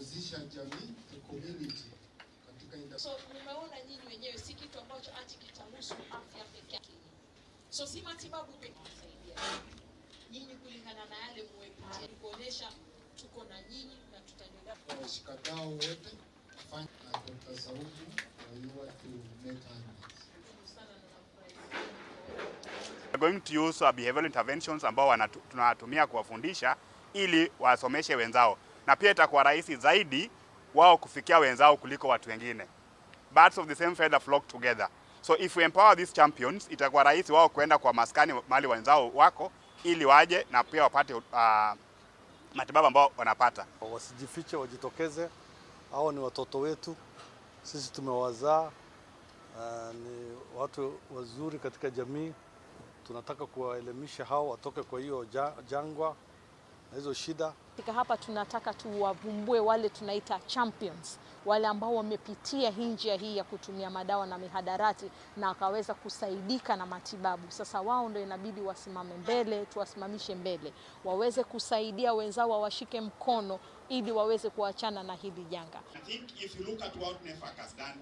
Kuhusisha jamii, the community katika So mumeona nyinyi wenyewe si kitu ambacho ati kitahusu afya peke yake. So si matibabu pekee kusaidia nyinyi kulingana na yale mumepitia, kuonyesha tuko na nyinyi na tutaendelea. Kwa washikadau wote kufanya na Dr. Saumu for you to make highlights. Sana na nafurahi sana. We're going to use behavioral interventions ambao tunawatumia kuwafundisha ili wasomeshe wenzao, na pia itakuwa rahisi zaidi wao kufikia wenzao kuliko watu wengine. Birds of the same feather flock together. So if we empower these champions, itakuwa rahisi wao kuenda kwa maskani mahali wenzao wako ili waje na pia wapate matibabu ambao wanapata. Wasijifiche, wajitokeze. Hao ni watoto wetu, sisi tumewazaa. Ni watu wazuri katika jamii. Tunataka kuwaelimisha hao watoke kwa hiyo jangwa na hizo shida. Katika hapa tunataka tuwavumbue wale tunaita champions, wale ambao wamepitia hii njia hii ya kutumia madawa na mihadarati na wakaweza kusaidika na matibabu. Sasa wao ndio inabidi wasimame mbele, tuwasimamishe mbele, waweze kusaidia wenzao, wawashike mkono ili waweze kuachana na hili janga. I think if you look at what NEPHAK has done